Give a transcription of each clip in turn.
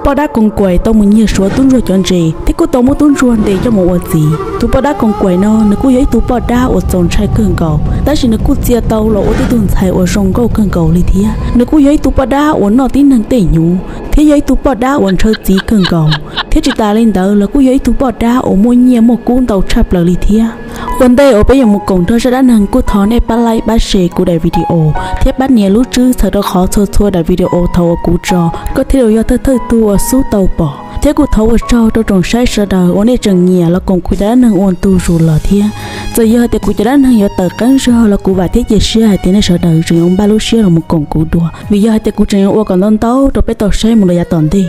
Poj dab koos kaim tau mus nyiag suav tub ntsuag cov ntses thiab kuj tau muab tub ntsuag ntes coj mus ua txiv. Tus poj dab koos kaim no nws kuj yog ib tug poj dab uas txaus ntshai kawg nkaus, tab sis nws kuj txia tau los ua tib tug ntxhais uas zoo nkauj kawg nkaus li thiab. Nws kuj yog ib tug poj dab uas noj tib neeg tej hnyuv thiab yog ib tug poj dab uas ntshaw txiv kawg nkaus, thiab tsis tas li ntawd los kuj yog ib tug poj dab uas muaj nyiaj muaj kub ntau tshaj plaws li thiab. Ua ntej uas peb yuav mus koom nrog zaj dab neeg kuj thov nej pab like pab share kuv daim video thiab pab nias lub tswb txhawm rau qhov txhua txhua daim video thaum uas kuv tso koj thiaj li yog thawj thawj tug uas xub tau pom. Thiab kuj thov ua tsaug rau tsoom saib sawv daws uas nej tseem nyiam los koom kuv cov dab neeg ua ntu zus los thiab. Txawm yog hais tias kuv cov dab neeg yuav tawm qeeb zog los kuv vam thiab cia siab hais tias nej sawv daws tseem yuav npaj lub siab los mus koom kuv dua, vim yog hais tias kuv tseem yuav ua kom ntau ntau rau peb tau saib mus rau yav tom ntej.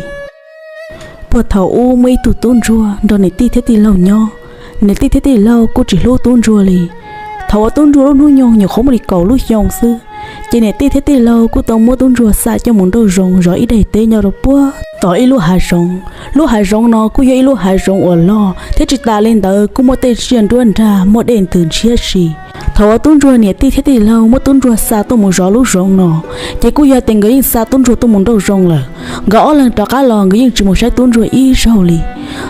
Puag thaum ub muaj ib tug tub ntsuag nrog niam tij thiab tij laug nyob. Niam tij thiab tij laug kuj tsis hlub tub ntsuag li. Thaum uas tub ntsuag lub hnub nyoog nyuam qhuav muaj li kaum lub xyoo xwb, ces niam tij thiab tij laug kuj tau muab tub ntsuag xa coj mus nrauj zoov zov ib daim teb nyob rau puag tom ib lub hav zoov. Lub hav zoov no kuj yog ib lub hav zoov uas loj thiab tsis tas li ntawd kuj muaj tej tsiaj nruab nrag muaj dej ntws ntshiab si. Thaum uas tub ntsuag niam tij thiab tij laug muab tub ntsuag xa tuaj mus zov lub zoov no, ces kuj yog tias nkawd yeej xa tub ntsuag tuaj mus nrauj zoov lawm. Nkawd ob leeg rov qab los nkawd yeej tsis mus saib tub ntsuag ib zaug li.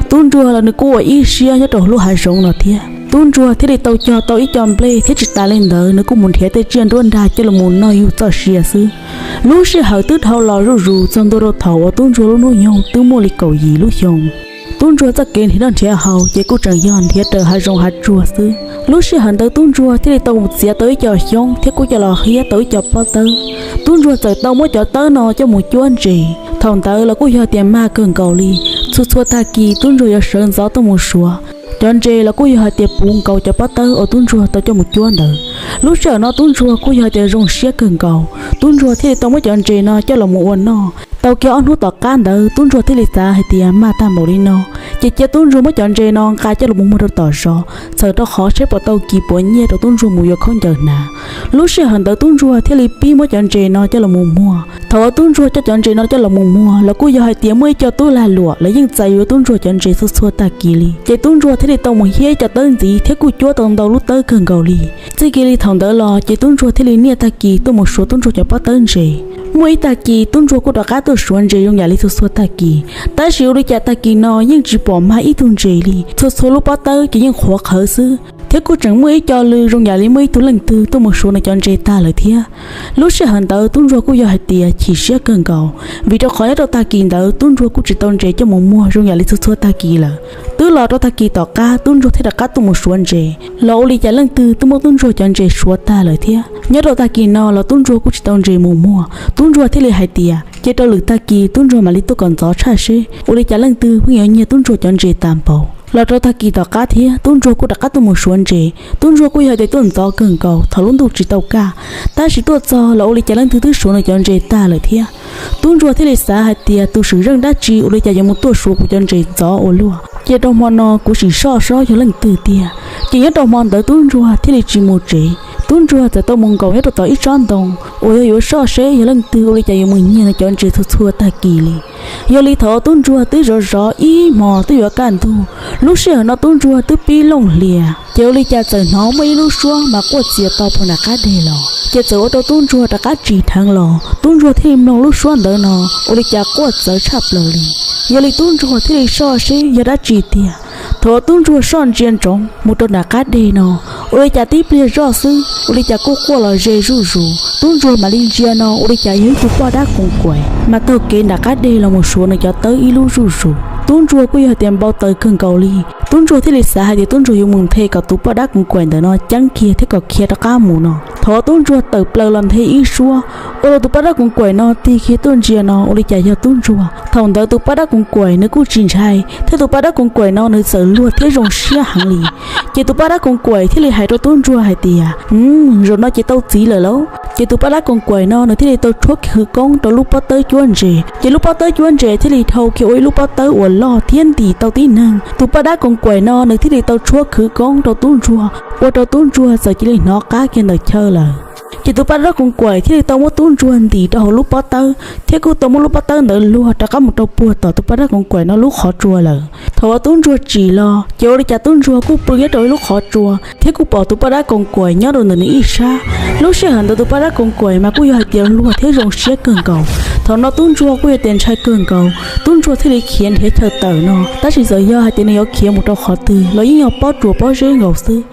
Tub ntsuag los nws kuj ua ib siab nyob rau lub hav zoov no thiab. Tub ntsuag thiaj li tau cog tau ib co nplej thiab tsis tas li ntawd nws kuj mus nrhiav tej tsiaj nruab nrag coj los mus noj yug txoj sia xwb. Lub sij hawm twb dhau los zuj zus txog ntua rau thaum uas tub ntsuag lub hnub nyoog twb muaj li kaum yim lub xyoo. Tub ntsuag txoj kev nrhiav noj nrhiav haus ces kuj tseem yog nrhiav raws hav zoov hav tsuag xwb. Lub sij hawm ntawd tub ntsuag thiaj li tau mus txiav tau ib co xyoob thiab kuj coj los hiab tau ib co pob tawb. Tub ntsuag txawm tau muab cov tawb no coj mus cuab ntses. Thaum ntawd los kuj yog tias mag kawg nkaus li. Txhua txhua tag kis tub ntsuag yuav sawv ntxov tuaj mus suav. Cov ntses los kuj yog hais tias puv nkaus cov pob tawb uas tub ntsuag tau coj mus cuab ntawd. Lub sij hawm no tub ntsuag kuj yog hais tias zoo siab kawg nkaus. Tub ntsuag thiaj li tau muab cov ntses no coj los mus ua noj. Tau kiag ob hnub tom qab ntawd tub ntsuag thiaj li xav hais tias mag tag npaum li no, ces cia tub ntsuag muab cov ntses no nqa coj los mus muag rau tom zos, txhawm rau qhov saib puas tau kis puas nyiaj rau tub ntsuag mus yuav khaub ncaws hnav. Lub sij hawm ntawd tub ntsuag thiaj li pib muab cov ntses no coj los mus muag. Thaum uas tub ntsuag coj cov ntses no coj los mus muag los kuj yog hais tias muaj ib co tub lag luam lawv yeej txais yuav tub ntsuag cov ntses txhua txhua tag kis li. Ces tub ntsuag thiaj li tau mus hiab ib co tawb ntxiv thiab kuj cuab tau ntau lub tawb kawg nkaus li. Txij kiag li thaum ntawd los ces tub ntsuag thiaj li niaj tag kis tuaj mus suav tub ntsuag cov pob tawb ntses. Muaj ib tag kis tub ntsuag kuj rov qab tuaj suav ntses zoo yam li txhua txhua tag kis, tab sis ua li cas tag kis no yeej tsis pom mag ib tug ntses li. Txhua txhua lub pob tawb ces yeej qhuav qhawv xwb, thiab kuj tseem muaj ib co lw zoo yam li muaj ib tug leej twg tuaj mus suav nws cov ntses tag lawm thiab. Lub sij hawm ntawd tub ntsuag kuj yog hais tias chim siab kawg nkaus, vim rau qhov nyob rau tag kis ntawd tub ntsuag kuj tsis tau ntses coj mus muag zoo yam li txhua txhua tag kis lawm. Twb los rau tag kis tom qab tub ntsuag thiaj rov qab tuaj mus suav ntses, los ua li cas leej twg twb muab tub ntsuag cov ntses suav tag lawm thiab. Nyob rau tag kis no los tub ntsuag kuj tsis tau ntses mus muag, tub ntsuag thiaj li hais tias cia rau lwm tag kis tub ntsuag mam li tuaj kom ntxov tshaj seb ua li cas leej twg pheej yuav nyiag tub ntsuag cov ntses tas npaum. Los rau tag kis tom qab thiab tub ntsuag kuj rov qab tuaj mus suav ntses. Tub ntsuag kuj yog hais tias tuaj ntxov kawg nkaus thaum lub ntuj tsis tau kaj, tab sis tuaj txog los ua li cas leej twg twb suav nws cov ntses tag lawm thiab. Tub ntsuag thiaj li xav hais tias tus swm zeej dab tsi ua li cas yuav mus tuaj suav kuv cov ntses ntxov ua luaj. Cia rau hmo no kuv sim soj seb yog leej twg tiag. Ces nyob rau hmo ntawd tub ntsuag thiaj li tsis mus tsev. Tub ntsuag txawm tau mus nkaum nyob rau tom ib tsob ntoo uas yog yuav soj seb yog leej twg ua li cas yuav mus nyiag nws cov ntses txhua txhua tag kis li. Yog li thaum tub ntsuag twb zov zov ib hmo twb yuav kaj ntug, lub sij hawm no tub ntsuag twb pib looj hlias, ces ua li cas txawm hnov muaj ib lub suab mas quaj txias to puag nram qab deg los, ces txawm ua rau tub ntsuag rov qab tsim dheev los. Tub ntsuag thiaj li mloog lub suab ntawd no ua li cas quaj txawv tshaj plaws li. Yog li tub ntsuag thiaj li soj seb yog dab tsi tiag. Thaum uas tub ntsuag soj ntsia ntsoov mus rau nram qab deg no, ua li cas tib pliag zoj xwb ua li cas kuj quaj los ze zuj zus. Tub ntsuag mam li ntsia no ua li cas yog ib tug poj dab koos kaim mas taug kev nram qab deg los mus suav nws cov tawb ib lub zuj zus. Tub ntsuag kuj yog hais tias npau taws kawg nkaus li. Tub ntsuag thiaj li xav hais tias tub ntsuag yuav mus nthe kom tus poj dab koos kaim ntawm no ceeb kiag thiab kom khiav rov qab mus no. Thaum uas tub ntsuag tawm plaws los nthe ib suab, ua rau tus poj dab koos kaim no tig kiag tuaj ntsia no ua li cas yog tub ntsuag. Thaum ntawd tus poj dab koos kaim nws kuj tsis ntshai, thiab tus poj dab koos kaim no nws txawm luag thiab zoo siab heev li. Ces tus poj dab koos kaim thiaj li hais rau tub ntsuag hais tias, Zaum no ces tau txiv lawm lauj. Ces tus poj dab koos kaim no nws thiaj li tau tshuab khwv koob rau lub pob tawb cuab ntses, ces lub pob tawb cuab ntses thiaj li dhau kiag ua ib lub pob tawb uas loj thiab ntim tau tib neeg. Tus poj dab koos kaim no nws thiaj li tau tshuab khwv koob rau tub ntsuag, ua rau tub ntsuag txawm cia li hnov qab kiag ntawm chaw lawm. Ces tus poj dab koos kaim thiaj li tau muab tub ntsuag ntim rau hauv lub pob tawb, thiab kuj tau muab lub pob tawb ntawd luag rov qab mus rau puag tom tus poj dab koos kaim no lub qhov tsua lawm. Thaum uas tub ntsuag tsim los, ces ua li cas tub ntsuag kuj pw nyob rau ib lub qhov tsua, thiab kuj pom tus poj dab koos kaim nyob rau ntawm nws ib sab. Lub sij hawm ntawd tus poj dab koos kaim mas kuj yog hais tias luag thiab zoo siab kawg nkaus. Thaum no tub ntsuag kuj yog tias ntshai kawg nkaus, tub ntsuag thiaj li khiav nrhiav chaw tawm no, tab sis txawm yog hais tias nws yuav khiav mus rau qhov twg los yeej yog pob ruas pob zeb nkaus xwb.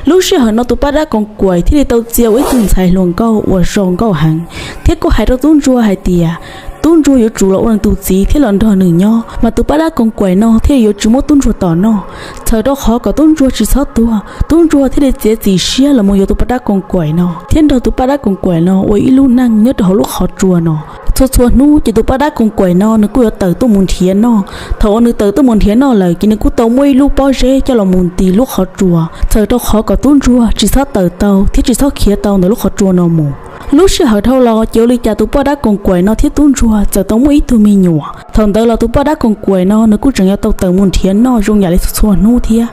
Lub sij hawm no tus paj dab koos kaim thiaj li tau txia ua ib tug ntxhais hluas nkauj uas zoo nkauj heev, thiab kuj hais rau tub ntsuag hais tias tub ntsuag yuav tsum los ua nws tus txiv thiab los nrog nws nyob, mas tus paj dab koos kaim no thiaj yuav tsis muab tub ntsuag tom noj. Txhawm rau qhov kom tub ntsuag tsis txhob tuag, tub ntsuag thiaj li txiav txim siab los mus yuav tus paj dab koos kaim no thiab nrog tus paj dab koos kaim no ua ib lub neej nyob rau hauv lub qhov tsua no. Txhua txhua hnub ces tus paj dab koos kaim no nws kuj yuav tawm tuaj mus nrhiav noj. Thaum uas nws tawm tuaj mus nrhiav noj lawm ces nws kuj tau muab ib lub pob zeb coj los mus ntis lub qhov tsua, txhawm rau qhov kom tub ntsuag tsis txhob tawm tau thiab tsis txhob khiav tau ntawm lub qhov tsua no mus. Lub sij hawm dhau los ces ua li cas tus paj dab koos kaim no thiab tub ntsuag txawm tau muaj ib tug me nyuam. Thaum ntawd los tus paj dab koos kaim no nws kuj tseem yuav tau tawm mus nrhiav noj zoo yam li txhua txhua hnub thiab.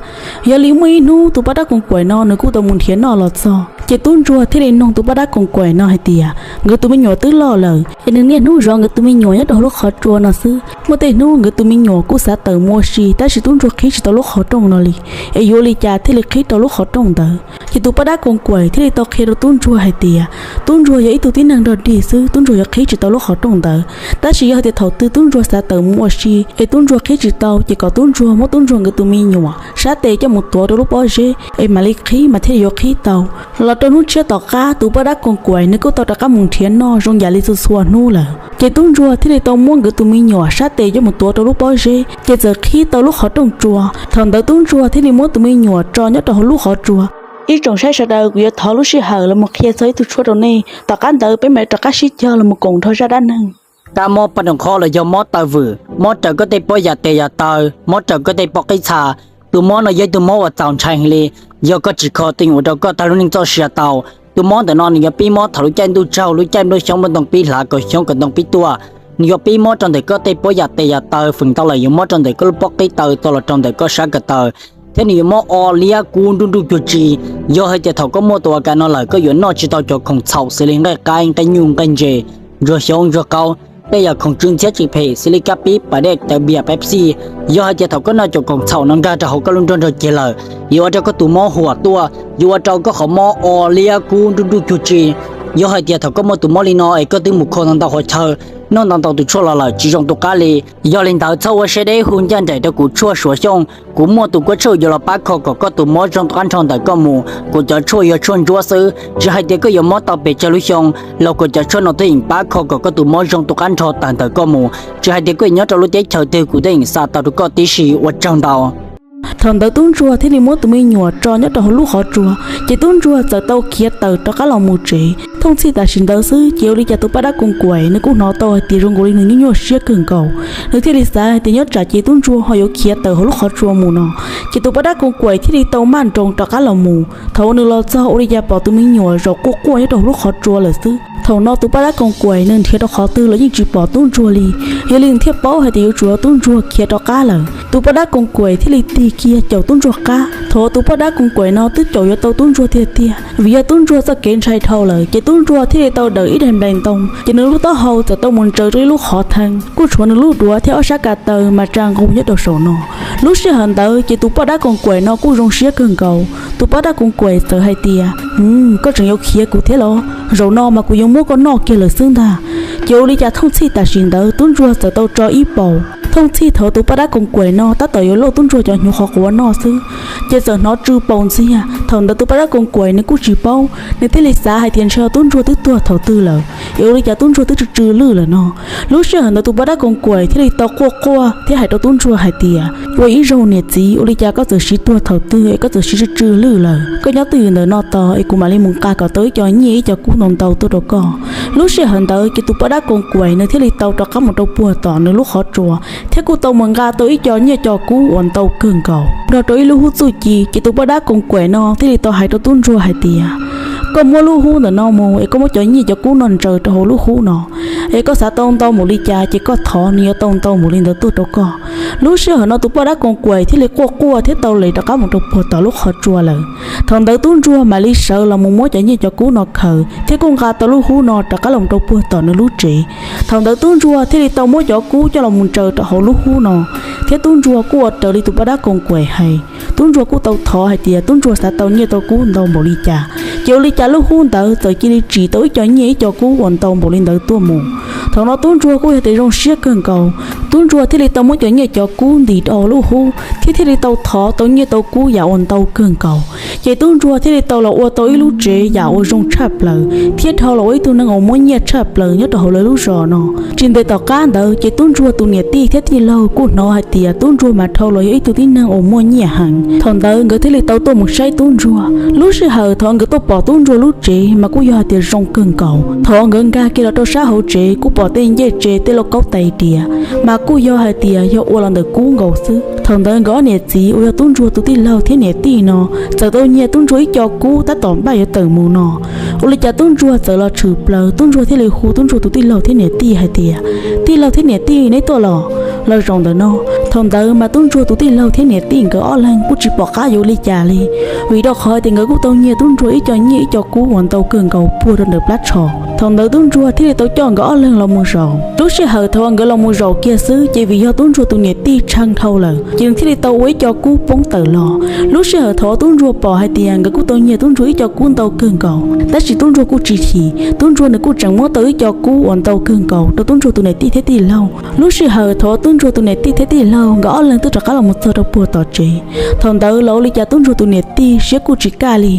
Yog li muaj ib hnub tus paj dab koos kaim no nws kuj tau mus nrhiav noj los txog, ces tub ntsuag thiaj li noog tus paj dab koos kaim no hais tias nkawd tus me nyuam twb loj lawm es nws niaj hnub zov nkawd tus me nyuam nyob rau hauv lub qhov tsua no xwb. Muaj tej hnub nkawd tus me nyuam kuj xav tawm mus ua si tab sis tub ntsuag qhib tsis tau lub qhov rooj no li, es yuav ua li cas thiaj li qhib rau lub qhov rooj ntawd. Ces tus paj dab koos kaim thiaj li tau qhia rau tub ntsuag hais tias tub ntsuag yog ib tug tib neeg nrog dig xwb, tub ntsuag yuav qhib tsis tau lub qhov rooj ntawd. Tab sis yog hais tias thaum twg tub ntsuag xav tawm mus ua si es tub ntsuag qhib tsis tau ces kom tub ntsuag muab tub ntsuag nkawd tus me nyuam sab tes coj mus tuav rau lub pob zeb es mam li qhib mas thiaj yuav qhib tau. Los rau hnub tshiab tom qab tus paj dab koos kaim nws kuj tau rov qab mus nrhiav noj zoo yam li txhua txhua hnub lawm. Ces tub ntsuag thiaj li tau muab nkawd tus me nyuam sab tes coj mus tuav rau lub pob zeb ces txawm qhib tau lub qhov rooj tsua. Thaum ntawd tub ntsuag thiaj li muab tus me nyuam tso nyob rau hauv lub qhov tsua. Ib tsoom saib sawv daws, kuv yuav thov lub sij hawm los mus qhia txog ib tug tshuab rau nej, tom qab ntawd peb mam rov qab sib cog los mus koom nrog zaj dab neeg. Kab mob poj nroo qhob los yog mob taw vwm, mob raws koj tej pob yam tes yam taw, mob raws koj tej pob qib txha. Tus mob no yog ib tug mob uas txaus ntshai heev li, yog koj tsis kho twb yuav ua rau koj tag lub neej txoj sia tau. Tus mob ntawm no nws yuav pib mob thaum lub caij ntuj tsaug, lub caij nplooj xyoob nplooj ntoo pib hlav, kaum xyoob kaum ntoo pib tuaj. Nws yuav pib mob rau ntawm koj tej pob yam tes yam taw, feem ntau lawm yuav mob rau ntawm koj lub pob qib taw txog los rau ntawm koj sab ko taw, thiab nws yuav mob o liab kub nruj nruj cuag tsi. Yog hais tias thaum koj muaj tus a kas no lawm, koj yuav noj tsis tau cov khoom txhaum xws li nqaij qaib, nqaij nyuj, nqaij ntses, ntsuag xyoob, ntsuag qaub, tej yam khoom tsw ntxhiab tsis phem xws li kab pib, pas dej, tawv, npias, Pepsi. Yog hais tias thaum koj noj cov khoom txhaum no nkag rau hauv koj lub nrog nrog ceg lawm, yuav ua rau koj tus mob huam tuaj, yuav ua rau koj qhov mob o liab kub nruj nruj cuag tsi. Yog hais tias thaum koj muaj tus mob li no es koj twb mus kho ntau ntau qhov chaw, noj ntau ntau tus tshuaj los lawm tsis zoo tu qab li. Yog li ntawd txhob ua siab deb, hu ncaj nraim rau kuv tshuaj Suav Xyooj, kuv muaj tus kuab tshuaj yuav los pab kho kom koj tus mob zoo tu qab nrho ntawm koj mus. Kuv cov tshuaj yog tshuaj ntsuab xwb, tsis hais tias koj yuav mob tau pes tsawg lub xyoo los kuv cov tshuaj no twb yeej pab kho kom koj tus mob zoo tu qab nrho tawm ntawm koj mus. Tsis hais tias koj yuav nyob rau lub teb chaws twg kuv twb yeej xa tau rau koj tib si. Ua tsaug ntau. Thaum ntawd tub ntsuag thiaj li muab tus me nyuam tso nyob rau hauv lub qhov tsua, ces tub ntsuag txawm tau khiav tawm rov qab los mus tsev. Thooj txhij tam sim ntawd xwb ces ua li cas tus paj dab koos kaim nws kuj hnov tau hais tias zoo nkaus li nws nyuaj nyuaj siab kawg nkaus. Nws thiaj li xav hais tias nyob tsam ces tub ntsuag ho yuav khiav tawm hauv lub qhov tsua mus no, ces tus paj dab koos kaim thiaj li tau maj nroos rov qab los mus. Thaum uas nws los txog ua li cas pom tus me nyuam zaum quaj quaj nyob rau hauv lub qhov tsua lawm xwb. Thaum no tus paj dab koos kaim nws nrhiav rau qhov twg los yeej tsis pom tub ntsuag li. Yog li nws thiaj paub hais tias yuav tsum yog tub ntsuag khiav rov qab lawm. Tus paj dab koos kaim thiaj li tig kiag caum tub ntsuag qab. Thaum tus paj dab koos kaim no twb caum yuav tau tub ntsuag tiag tiag, vim yog tub ntsuag txoj kev ntshai dhau lawm, ces tub ntsuag thiaj li tau dawm ib daim nplais ntoo, ces nws lub taub hau txawm tau mus ntsaws rau ib lub qhov thee, kuj tshuav nws lub duav thiab ob sab ka taw mas tsa nqug nyob rau saum no. Lub sij hawm ntawd ces tus paj dab koos kaim no kuj zoo siab kawg nkaus. Tus paj dab koos kaim txawm hais tias, Hm, koj tseem yuav khiav kuv thiab los? Zaum no mas kuv yuav muab koj noj kiag lawm xwb ntag. Ces ua li cas thooj txhij tam sim ntawd tub ntsuag txawm tau tso ib paus. Thooj txhij thaum tus paj dab koos kaim no tab tom yuav lauj tub ntsuag cov hnyuv qhov quav noj xwb, ces txawm hnov tsw paus ntxiag. Thaum ntawd tus paj dab koos kaim nws kuj tsis paub, nws thiaj li xav hais tias ntshe tub ntsuag twb tuag thaum twg lawm, es ua li cas tub ntsuag twb tsw tsw lwj lawm no. Lub sij hawm ntawd tus paj dab koos kaim thiaj li tau quaj quaj thiab hais rau tub ntsuag hais tias, Ua ib zaug niam txiv, ua li cas koj txawm siv tuag thaum twg es koj txawm siv tsw tsw lwj lawm? Koj nyob twj ywm ntawm no tos es kuv mam li mus nqa kom tau ib co nyiaj ib co kub ntau ntau tuaj rau koj. Lub sij hawm ntawd ces tus paj dab koos kaim nws thiaj li tau rov qab mus rau puag tom nws lub qhov tsua, thiab kuj tau mus nqa tau ib co nyiaj co kub uas ntau kawg nkaus nrog rau ib lub hub txuj ci. Ces tus paj dab koos kaim no thiaj li tau hais rau tub ntsuag hais tias, Koj muab lub hub ntawm no mus es koj muab cov nyiaj cov kub no ntsaws rau hauv lub hub no, es koj xav tau ntau npaum li cas ces koj thov nws yuav tau ntau npaum li ntawd tuaj rau koj. Lub sij hawm no tus paj dab koos kaim thiaj li quaj quaj thiab tau les rov qab mus rau puag tom lub qhov tsua lawm. Thaum ntawd tub ntsuag mam li sawv los mus muab cov nyiaj cov kub no khaws thiab kuj nqa tau lub hub no rov qab los rau puag tom nws lub tsev. Thaum ntawd tub ntsuag thiaj li tau muab cov kub coj los mus ntsaws rau hauv lub hub no, thiab tub ntsuag kuj ua raws li tus paj dab koos kaim hais. Tub ntsuag kuj tau thov hais tias tub ntsuag xav tau nyiaj tau kub ntau npaum li cas, Ces ua li cas lub hub ntawd txawm cia li tsim tau ib co nyiaj ib co kub uas ntau npaum li ntawd tuaj mus. Thaum no tub ntsuag kuj yog tias zoo siab kawg nkaus, tub ntsuag thiaj li tau muab cov nyiaj cov kub ntim rau hauv lub hub thiab thiaj li tau thov tau nyiaj tau kub yam uas ntau kawg nkaus. Ces tub ntsuag thiaj li tau los ua tau ib lub tsev yam uas zoo tshaj plaws thiab dhau los ua ib tug neeg uas muaj nyiaj tshaj plaws nyob rau hauv lawv lub zos no. Tsis ntev tom qab ntawd ces tub ntsuag tus niam tij thiab tij laug kuj hnov hais tias tub ntsuag mas dhau los yog ib tug tib neeg uas muaj nyiaj heev. Thaum ntawd nkawd thiaj li tau tuaj mus saib tub ntsuag. Lub sij hawm thaum nkawd tuaj pom tub ntsuag lub tsev mas kuj yog hais tias zoo kawg nkaus. Thaum nkawd nkag kiag los rau sab hauv tsev kuj pom tej ncej tsev tej lauj kaub tais diav mas kuj yog hais tias yog ua los ntawm kub nkaus xwb. Thaum ntawd nkawd ob niam txiv uas yog tub ntsuag tus tij laug thiab niam tij no txawm tau nyiag tub ntsuag ib co kub tab tom npaj yuav tawm mus no. Ua li cas tub ntsuag txawm los tshwm plaws, tub ntsuag thiaj li hu tub ntsuag tus tij laug thiab niam tij hais tias, tij laug thiab niam tij, neb tuaj los? Los zaum ntawm no. Thaum ntawd mas tub ntsuag tus tij laug thiab niam tij nkawd ob leeg kuj tsis pom qab yuav ua li cas li, vim rau qhov tias nkawd kuj tau nyiag tub ntsuag ib co nyiaj ib co kub uas ntau kawg nkaus puag rau ntawm plab tsho. Thaum ntawd tub ntsuag thiaj li tau coj nkawd ob leeg los mus zaum. Lub sij hawm thaum uas nkawd los mus zaum kiag xwb ces vim yog tub ntsuag tus niam tij tshee dhau lawm ces nws thiaj li tau ua ib co kub poob tawm los. Lub sij hawm thaum uas tub ntsuag pom hais tias nkawd kuj tau nyiag tub ntsuag ib co kub ntau kawg nkaus, tab sis tub ntsuag kuj tsis chim, tub ntsuag nws kuj tseem muab tau ib co kub uas ntau kawg nkaus rau tub ntsuag tus niam tij thiab tij laug. Lub sij hawm thaum uas tub ntsuag tus niam tij thiab tij laug nkawd ob leeg twb rov qab los mus txog rau puag tom tsev, thaum ntawd los ua li cas tub ntsuag tus niam tij siab kuj tsis kaj li.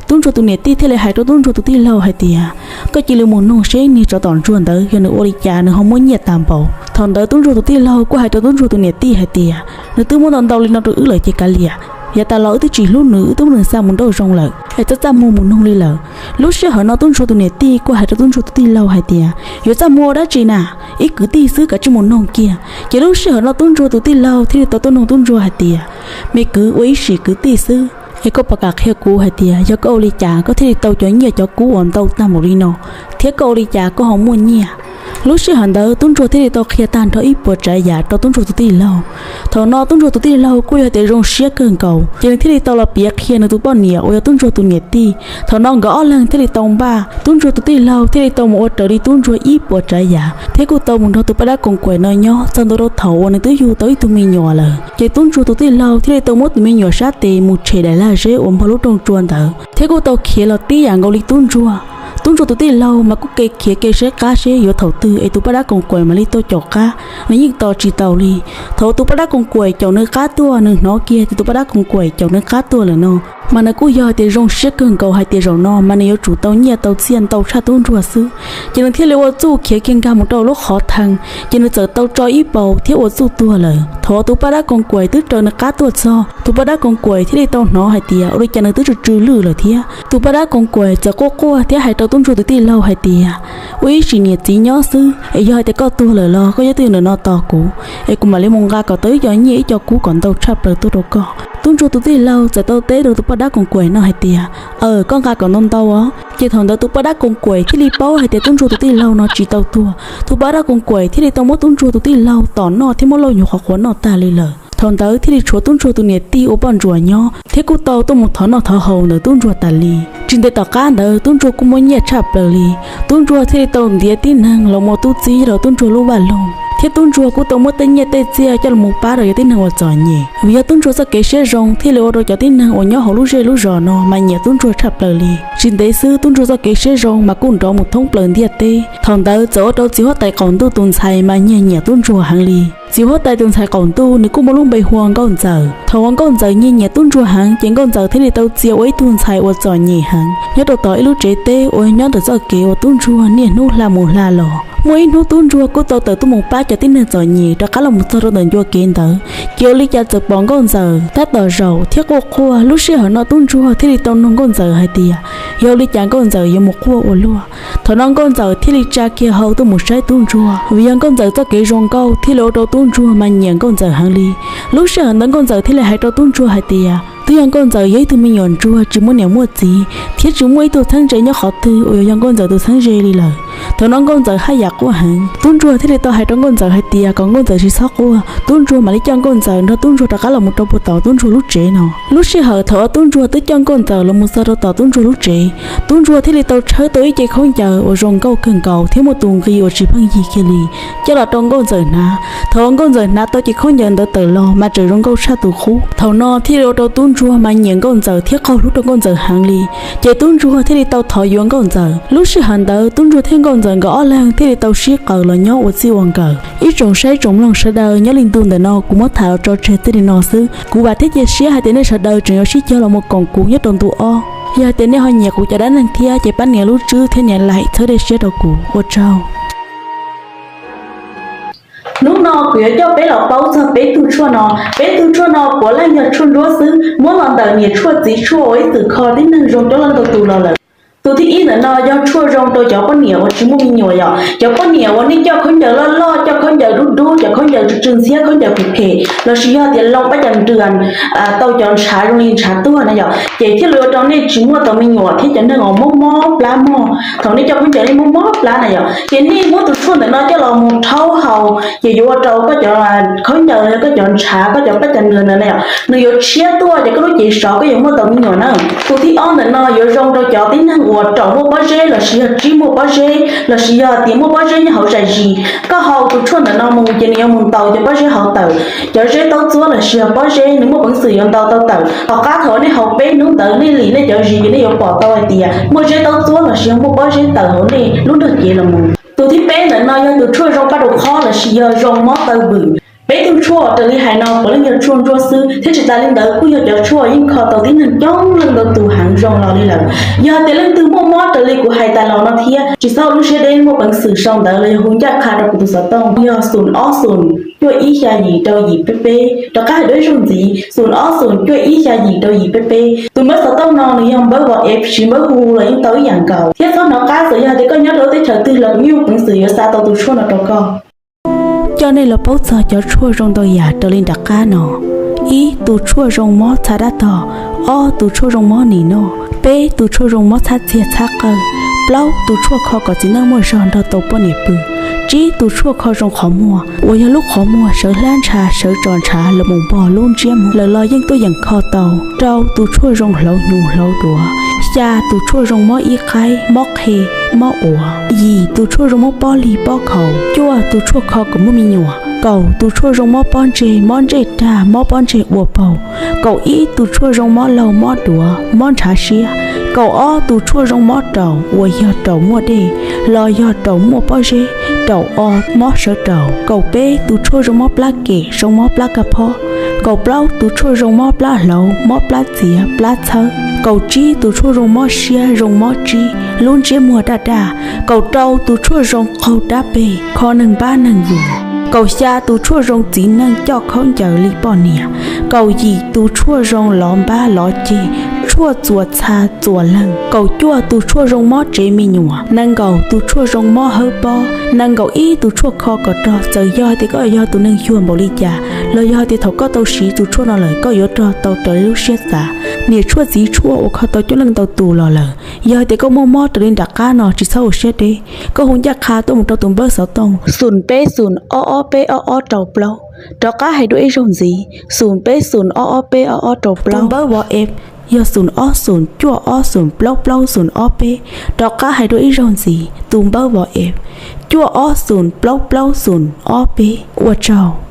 Tub ntsuag tus niam tij thiaj li hais rau tub ntsuag tus tij laug hais tias, koj cia li mus noog seb niag tsov tom ntsuag ntawd yog nws ua li cas nws ho muaj nyiaj tas npaum. Thaum ntawd tub ntsuag tus tij laug kuj hais rau tub ntsuag tus niam tij hais tias, nws twb muab ntau ntau li no rau wb lawm ces kav liam, yav tas los wb twb tsis hlub nws, wb twb muab nws xa mus nrauj zoo lawm es txaj txaj muag mus noog li lawm. Lub sij hawm no tub ntsuag tus niam tij kuj hais rau tub ntsuag tus tij laug hais tias, yuav txaj muag ua dab tsi na, ib kwv tij xwb, kav tsij mus noog kiag. Ces lub sij hawm no tub ntsuag tus tij laug thiaj li tau tuaj noog tub ntsuag hais tias, me kwv, ua ib sim kwv tij xwb es koj puas kam qhia kuv hais tias yog koj ua li cas koj thiaj li tau cov nyiaj cov kub uas ntau tag npaum li no, thiab koj ua li cas koj ho muaj nyiaj? Lub sij hawm ntawd tub ntsuag thiaj li tau qhia tag nrho ib puas tsav yam rau tub ntsuag tus tij laug. Thaum no tub ntsuag tus tij laug kuj yog tias zoo siab kawg nkaus ces nws thiaj li tau los piav qhia nws tus poj niam uas yog tub ntsuag tus niam tij. Thaum no nkawd ob leeg thiaj li tau npaj, tub ntsuag tus tij laug thiaj li tau mus ua raws li tub ntsuag ib puas tsav yam thiab kuj tau mus nrog tus paj dab koos kaim no nyob txog ntua rau thaum uas nws twb yug tau ib tug me nyuam lawm. Ces tub ntsuag tus tij laug thiaj li tau muab tus me nyuam sab tes mus tshem daim lag zeb uas npog lub rooj tsua ntawd thiab kuj tau khiav los tib yam nkaus li tub ntsuag. Tub ntsuag tus tij laug mas kuj ke khiav ke saib qab seb yuav thaum twg es tus paj dab koos kaim mam li tuaj caum qab, nws yeej tos tsis taus li. Thaum tus paj dab koos kaim caum nws qab tuaj, nws hnov kiag tias tus paj dab koos kaim caum nws qab tuaj lawm no mas nws kuj yog hais tias zoo siab kawg nkaus hais tias zaum no mas nws yuav tsum tau nyiaj tau txiaj ntau tshaj tub ntsuag xwb. Ces nws thiaj li ua txuj khiav kiag nkag mus rau lub qhov thee, ces nws txawm tau tso ib paus thiab ua txuj tuag lawm. Thaum tus paj dab koos kaim twb raws nws qab tuaj txog, tus paj dab koos kaim thiaj li tau hnov hais tias ua li cas nws twb tsw tsw lwj lawm thiab. Tus paj dab koos kaim txawm quaj quaj thiab hais rau tub ntsuag tus tij laug hais tias, ua ib sim niam txiv nyob xwb es yog hais tias koj tuag lawm los koj nyob twj ywm ntawm no tos kuv es kuv mam li mus nqa kom tau ib co nyiaj ib co kub kom ntau tshaj plaws tuaj rau koj. Tub ntsuag tus tij laug txawm tau teb rau tus paj dab koos kaim no hais tias, aws, koj nqa kom ntau ntau os. Ces thaum ntawd tus paj dab koos kaim thiaj li paub hais tias tub ntsuag tus tij laug no tsis tau tuag. Tus paj dab koos kaim thiaj li tau muab tub ntsuag tus tij laug tom noj thiab muab lauj nyuag qhuav qhuav noj tag li lawm. Thaum ntawd thiaj li tshuav tub ntsuag tus niam tij ua poj ntsuam nyob thiab kuj tau tuaj mus thov noj thov haus ntawm tub ntsuag tas li. Tsis ntev tom qab ntawd tub ntsuag kuj muaj nyiaj tshaj plaws li. Tub ntsuag thiaj li tau ntiav tib neeg los mus tub txib rau tub ntsuag lub vaj loog, thiab tub ntsuag kuj tau muab tej nyiaj tej txiaj coj los pab rau cov tib neeg uas txom nyem. Vim yog tub ntsuag txoj kev siab zoo thiaj li ua rau cov tib neeg uas nyob hauv lub zej lub zos no mas nyiam tub ntsuag tshaj plaws li. Tsis ntev xwb tub ntsuag txoj kev siab zoo mas kuj nrov mus thoob plaws ntiaj teb. Thaum ntawd txawm ua rau txiv huab tais qaum ntuj tus ntxhais mas nyiag nyiam tub ntsuag heev li. Txiv huab tais tus ntxhais qaum ntuj nws kuj muaj lub npe hu ua nkauj ntxawm. Thaum uas nkauj ntxawm nyiag nyiam tub ntsuag heev ces nkauj ntxawm thiaj li tau txia ua ib tug ntxhais uas txom nyem heev nyob rau tom ib lub tsev teb uas nyob ntawm txoj kev uas tub ntsuag niaj hnub hla mus hla los. Muaj ib hnub tub ntsuag kuj tau tawm tuaj mus pab cov tib neeg txom nyem rov qab los mus txog rau ntawm ncua kev ntawd. Ces ua li cas txawm pom nkauj ntxawm tab tom zaum thiab quaj quaj. Lub sij hawm no tub ntsuag thiaj li tau nug nkauj ntxawm hais tias, yog ua li cas nkauj ntxawm yuav mus quaj ua luaj? Thaum no nkauj ntxawm thiaj li tsa kiag hau tuaj mus saib tub ntsuag, vim yog nkauj ntxawm txoj kev zoo nkauj thiaj li ua rau tub ntsuag mas nyiam nkauj ntxawm heev li. Lub sij hawm ntawd nkauj ntxawm thiaj li hais rau tub ntsuag hais tias, twb yog nkauj ntxawm yog ib tug me nyuam ntsuag tsis muaj niam muaj txiv thiab tsis muaj ib tug txheeb ze nyob qhov twg uas yuav yog nkauj ntxawm tus txheeb ze li lawm. Thaum no nkauj ntxawm haj yam quaj heev, tub ntsuag thiaj li tau hais rau nkauj ntxawm hais tias kom nkauj ntxawm tsis txhob quaj, tub ntsuag mam li coj nkauj ntxawm nrog tub ntsuag rov qab los mus rau puag tom tub ntsuag lub tsev no. Lub sij hawm thaum uas tub ntsuag twb coj nkauj ntxawm los mus txog rau tom tub ntsuag lub tsev, tub ntsuag thiaj li tau tshawb tau ib ce khaub ncaws uas zoo nkauj kawg nkaus thiab muaj tus nqi uas tsis pheej yig kiag li coj los rau nkauj ntxawm hnav. Thaum uas nkauj ntxawm hnav tau ce khaub ncaws ntawd tawm los mas tseem zoo nkauj tshaj tus qub. Thaum no thiaj li ua rau tub ntsuag mas nyiam nkauj ntxawm thiab qaug hlub rau nkauj ntxawm heev li. Ces tub ntsuag thiaj li tau thov yuav nkauj ntxawm. Lub sij hawm ntawd tub ntsuag thiab nkauj ntxawm nkawd ob leeg thiaj li tau sib qaws los nyob ua txij ua nkawm. Ib tsoom saib tsoom mloog sawv daws, nyob li ntu ntawm no kuv muab tham los tso tseg txij li no xwb. Kuv vam thiab cia siab hais tias nej sawv daws tseem yuav sib cog los mus koom kuv nyob rau ntu ob. Yog hais tias nej ho nyiam kuv cov dab neeg thiab ces pab nias lub tswb thiab nias like txhawb dej siab rau kuv. Ua tsaug. Hnub no kuv yuav coj peb los paub txog peb tug tshuaj no. Peb tug tshuaj no puav leej yog tshuaj ntsuab xwb, muab los ntawm niam tshuaj txiv tshuaj uas ib txwm kho tib neeg zoo coob leej ntau tus los lawm. Tus thib ib ntawm no yog tshuaj zoo rau cov poj niam uas tsis muaj me nyuam yom. Cov poj niam uas nej coj khaub ncaws loj loj, coj khaub ncaws dub dub, cov khaub ncaws tsw tsw ntxhiab, khaub ncaws phem phem, los sis yog tias loo pab cas nrws tau cov ntshav zoo li ntshav tuag na yom, ces thiaj li ua rau nej tsis muaj tau me nyuam thiab cov neeg uas mob mob plab mog. Thaum nej coj khaub ncaws nej mob mob plab na yom, ces nej muab tus tshuaj ntawm no coj los mus rhaub haus ces yuav ua rau koj cov khaub ncaws, koj cov ntshav, koj cov pab cas nrws ntawd na yom, nws yuav tshiab tuaj ces koj lub cev sov koj yuav muaj tau me nyuam na. Tus thib ob ntawm no yuav zoo rau cov tib neeg uas raum muaj pob zeb los sis yog tsib muaj pob zeb los sis yog tias muaj pob zeb nyob hauv zais zis. Koj haus tus tshuaj ntawm no mus ces nws yuav mus ntaus cov pob zeb hauv tawm. Cov zeb taub txuab los sis yog pob zeb nws muaj peev xwm yuav ntaus tau tawm. Tom qab thaum nej haus peb hnub ntawd nej lim nej cov zis ces nej yuav pom tau hais tias muaj zeb taub txuab los sis yog muaj pob zeb tawm hauv nej lub nrog cev los mus. Tus thib peb ntawm no yog tus tshuaj zoo paj rau qhob los sis yog zoo mob taw vwm. Peb tug tshuaj raws li hais no puav leej yog tshuaj ntsuab xwb, thiab tsis tas li ntawd kuj yog cov tshuaj yeej kho tau tib neeg coob leej ntau tus heev zoo los li lawm. Yog tias leej twg muaj mob raws li kuv hais tas los no thiab, tsis txhob ua lub siab deb, muaj peev xwm sau ntawv los yog hu ncaj qha rau kuv tus xov tooj yog xoom ob xoom cuaj ib xya yim rau yim peb peb. Rov qab hais dua ib zaug ntxiv, xoom ob xoom cuaj ib xya yim rau yim peb peb. Tus npawb xov tooj no nws yog npawb WhatsApp, siv npawb hu los yeej tau ib yam nkaus. Thiab txhob hnov qab, txawm yog hais tias koj nyob rau lub teb chaws twg los kuv yeej muaj peev xwm yuav xa tau tus tshuaj no rau koj. Coj nej los paub txog cov tshuaj zoo ntau yam raws li nram qab no. Ib, tus tshuaj zoo mob txha dab tog. Ob, tus tshuaj zoo mob nim noj. Peb, tus tshuaj zoo mob txhab txiag txhab qawj. Plaub, tus tshuaj kho kom txiv neej muaj zog nrog tau poj niam pw. Tsib, tus tshuaj kho zoo qhov muag, uas yog lub qhov muag sawv hlab ntsha sawv tso ntshav los mus npog lub ntsiab muag lawm los yeej tuaj yeem kho tau. Rau, tus tshuaj zoo hlauv hnyuv hlauv duav. Xya, tus tshuaj zoo mob ib qaib, mob qhe, mob uav. Yim, tus tshuaj zoo mob pob lig pob khaus. Cuaj, tus tshuaj kho kom muaj me nyuam. Kaum, tus tshuaj zoo mob pob ntseg, mob ntsej rag, mob pob ntseg ua paug. Kaum ib, tus tshuaj zoo mob laug mob duav, mob ntshav siab. Kaum ob, tus tshuaj zoo mob raum uas yog raum muaj dej los yog raum muaj pob zeb, raum o, mob sawv raum. Kaum peb, tus tshuaj zoo mob plab kem, zoo mob plab kaj phob. Kaum plaub, tus tshuaj zoo mob plab hlauv, mob plab txiav, plab txhawb. Kaum tsib, tus tshuaj zoo mob siab, zoo mob tsib, lub ntsiab muag daj daj. Kaum rau, tus tshuaj zoo qaug dab peg, kho neeg npab neeg vwm. Kaum xya, tus tshuaj zoo txiv neej coj khaub ncaws li poj niam. Kaum yim, tus tshuaj zoo lov npab lov ceg, tshuaj txuas txha txuas leeg. Kaum cuaj, tus tshuaj zoo mob tsev me nyuam. Nees nkaum, tus tshuaj zoo mob hawb pob. Nees nkaum ib, tus tshuaj kho kom rog, txawm yog tias koj yog tus neeg xyuag npaum li cas los yog tias thaum koj tau siv tus tshuaj no lawm koj yuav rog tau raws li lub siab xav. Niam tshuaj txiv tshuaj uas kho tau coob leej ntau tus los lawm. Yog tias koj muaj mob raws li nram qab no tsis txhob ua siab deb, koj hu ncaj qha tuaj mus rau tus npawb xov tooj xoom peb xoom ob ob peb ob ob rau plaub. Rov qab hais dua ib zaug ntxiv, xoom peb xoom ob ob peb ob ob rau plaub. Tus npawb WhatsApp yog xoom ob xoom cuaj ob xoom plaub plaub xoom ob peb. Rov qab hais dua ib zaug ntxiv, tus npawb WhatsApp cuaj ob xoom plaub plaub xoom ob peb. Ua tsaug.